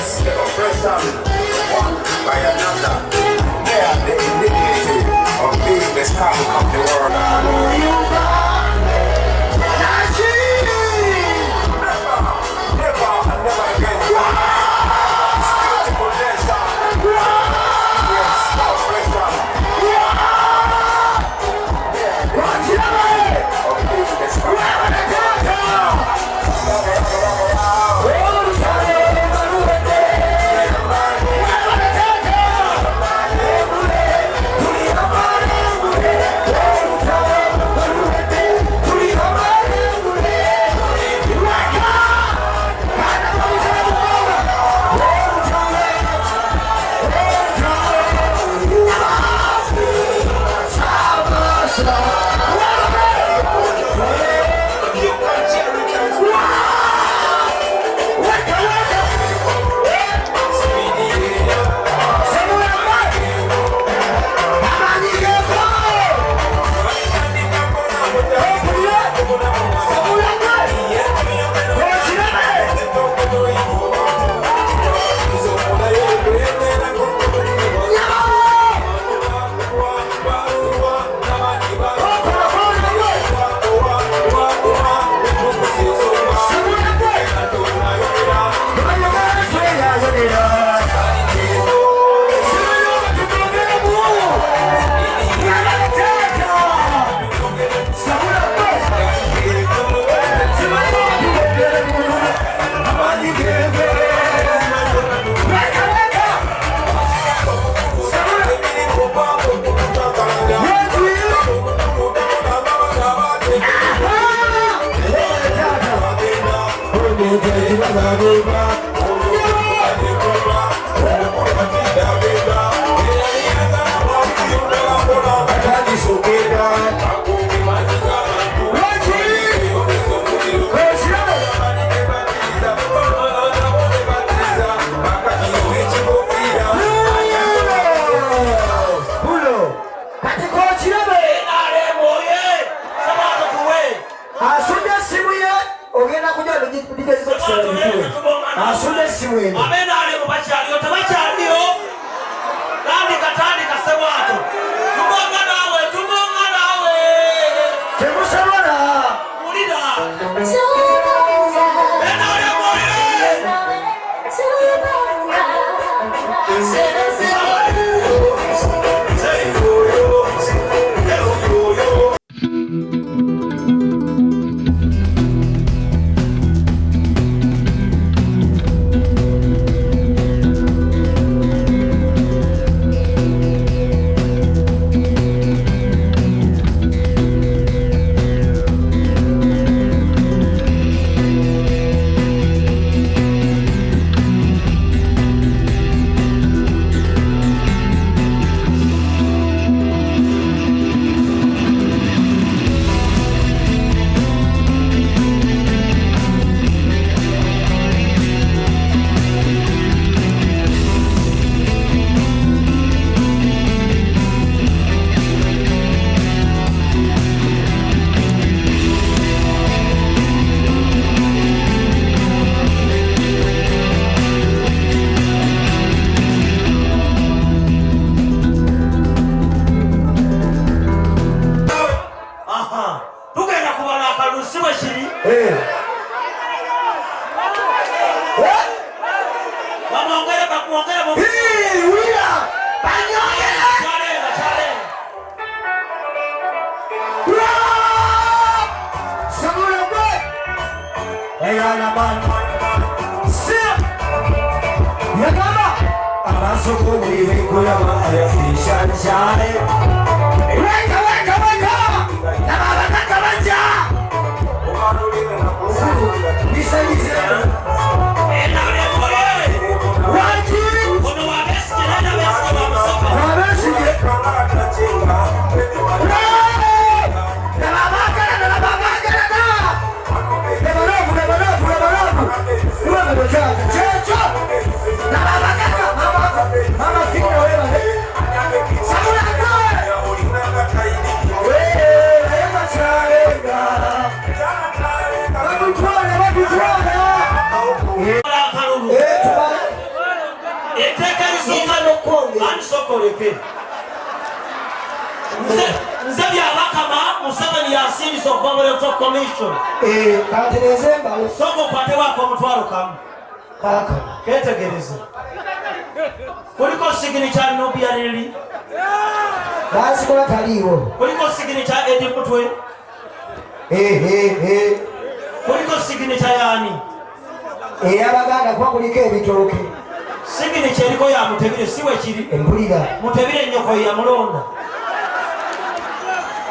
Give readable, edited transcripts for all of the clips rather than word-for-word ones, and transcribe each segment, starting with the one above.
Oppress the oppression one by another. They are the indignity of being the scum of the world. Never, never, and never again. This beautiful nation experience oppression. They are the indignity of being the scum of the world. Asudde essimu ye, ogenda kuja asudde essimu eno. Abenaalemu bakyaliyo, tebakyaliyo. Tandika, tandika Sebwato. Tugonga naawe, tugonga naawe. Temusobola. Wulira. Benaalemu oye! Aha. Tugenda kubala akalulu, si bwe kiri? Bamwongere, bakwongere. Wulira, banyongere. Kyalenga, kyalenga. Sabula gwe eyana si yagamba abasoko bwebekulaba ishanshane. Weka, weka, weka, nababakaka bajja bisanyize. NRM oye! Waki. Ono wa Besigye, naye Besigye wa Museveni. Wabesigye nababakala, nababakala, nebalovu, nebalovu, nebalovu kyekyo nababakaka. Mama fikira webale. Sabula gwe naye makyalenga bakutwala, bakutwala. Akalulu. Tubale. Sokoleke. Nze byabakama Museveni yasindisa okuva mu Electoral Commission. Kantereze mbalo. Soko okwate wako omutwalo kamu. Kaakano. Ketegereze. Kuliko signature Nubia Lili. Baasikola taliiwo. Kuliko signature Eddie Mutwe. Kuliko signature yani? Ey'Abaganda kuba kuliko ebitooke. Signature eriko ya Mutebile si bwe kiri. Empulira. Mutebile nnyoko ye yamulonda.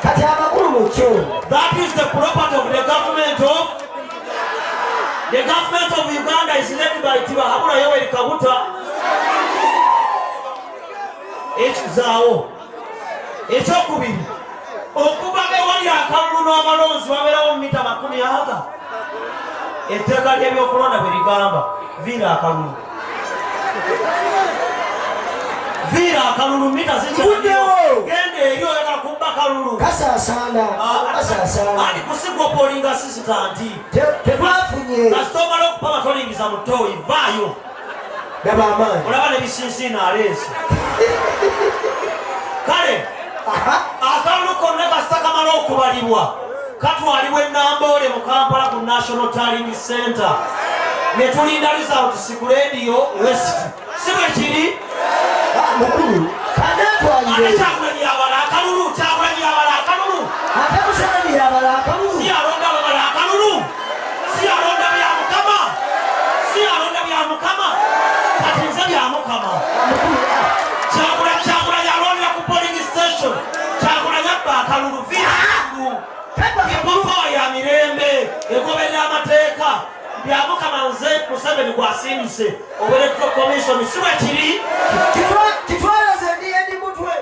Kati amakulu mu kyo. That is the property of the government of the government of Uganda is led by Tibahabura Yoweri Kaguta. Ekizaawo. Ekyokubiri, okuva ewali akalulu n'abalonzi babeerawo mu mita 20. Etteeka ly'ebyokulonda bwe ligamba, viira akalulu. Viira akalulu mita Nguddewo. Genda eri oyagala kubba kalulu. Kasaasaana. Kasaasaana. Ati kusigwa polling assistant. Tetwafunye. Kasita omala okupama tolingiza mu ttooyi, vaayo. Laba amaanyi. Olaba ne bisinsiino aleese. Kale, akalulu konna kasita kamala okubalibwa, katwalibwa e Namboole mu Kampala ku National Tallying Center. Ne tulinda results ku Radio West. Si bwe kiri? Mukulu, kanatwalire. Ate Kyagulanyi yabala akalulu, Kyagulanyi yabala akalulu. Ate Museveni yabala akalulu. Si yalonda babala akalulu. Si yalonda bya Mukama. Si yalonda bya Mukama. Kati nze bya Mukama. Kyagulanyi yalondera ku polling station. Kyagulanyi abba akalulu. Viira akalulu. People ya mirembe egoberera amateeka. Bya Mukama nze Museveni gw'asindise Electoral Commission si bwe kiri? Kitwalaze ndi Eddie Mutwe.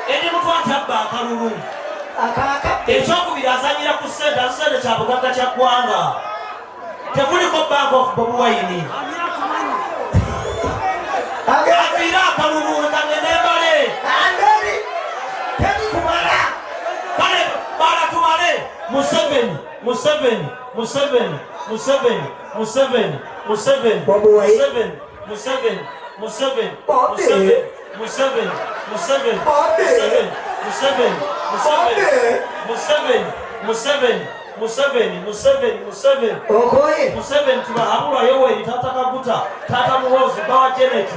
Eddie Mutwe atabba akalulu. Ekyokubiri azannyira ku ssente, ssente kya bugagga kya ggwanga. Tekuliko Bank of Bobi Wine. Afiire akalulu leka ngende mbale. Anderi, teri kumala. Kale bala tumale. Museveni, Museveni, Museveni, Museveni, Museveni, Museveni, Bobi Wine. Museveni, Museveni, Museveni, Bobi. Museveni, Museveni, Museveni, Bobi. Museveni, Museveni, Museveni, Museveni, Museveni, Museveni, Museveni. Okoye. Museveni Tibahabura Yoweri, Tata Kaguta, Tata Muhoozi, Bawa Janet.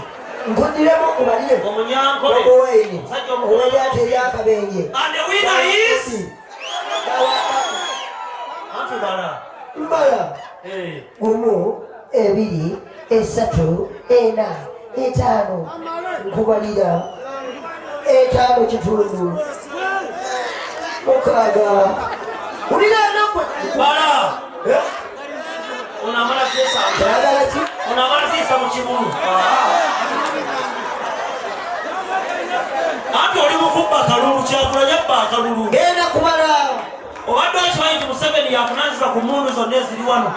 Nkudiremu okubalire. Omunyankole. Bobi Wine. Omusajja omukulu. Ow'eryato ery'akabenje. And the winner is Anti bala. Mbala. 1, 2, 3, 4, 5. Nkubalira. 5 kitundu. 6. Ulina nokwe. Bala. Unamala sisa. Oyagala ki? Unamala sisa mu kibulu. Anti oli mukubba kalulu, Kyagulanyi abba akalulu. Genda kubala. Obadde okimanyi nti Museveni yavunaanyizibwa ku mmundu zonna eziri wano?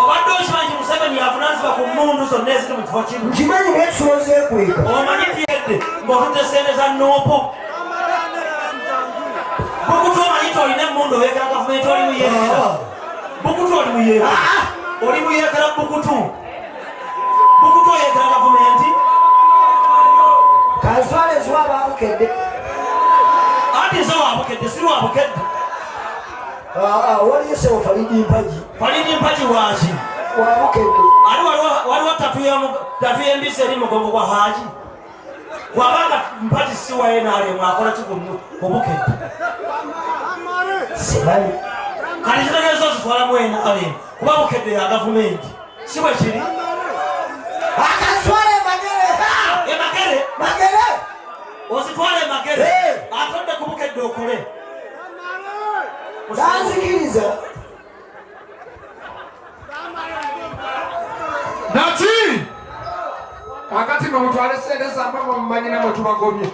Obadde okimanyi nti Museveni yavunaanyizibwa ku mmundu zonna eziri mu kifo kino? Nkimanyi naye tusobola okweka. Omanyi nti ng'otutte ssente za Noopu. Bukutu omanyi nti olina emmundu oyeekera gavumenti oli muyeekera. Bukutu oli muyeekera. Oli muyeekera Bukutu. Bukutu oyeekera gavumenti. Kanswale nziwa abaabukedde. Anti nze waabukedde, si lwabukedde. Waliyo ssebo Falidi Mpagi. Falidi Mpagi waaki? Waabukedde. Ali waliwo tatu y'embisi eri mugongo gwa Haji. Bw'abanga Mpagi si wa NRM akola ki ku Bukedde? Simanyi. Kati kitegeeza ozitwalamu NRM kuba Bukedde ya gavumenti. Si bwe kiri? Akanswale Magere. E Magere? Magere. Ozitwala e Magere. Atodde ku Bukedde okole. Banzikiriza. Nati! Kakati mwe mutwale ssente zammwe mwe mumanyi nammwe tubagobye.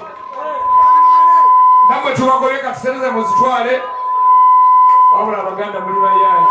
Nammwe tubagobye kati ssente zammwe muzitwale. Wabula Abaganda muli bayaaye.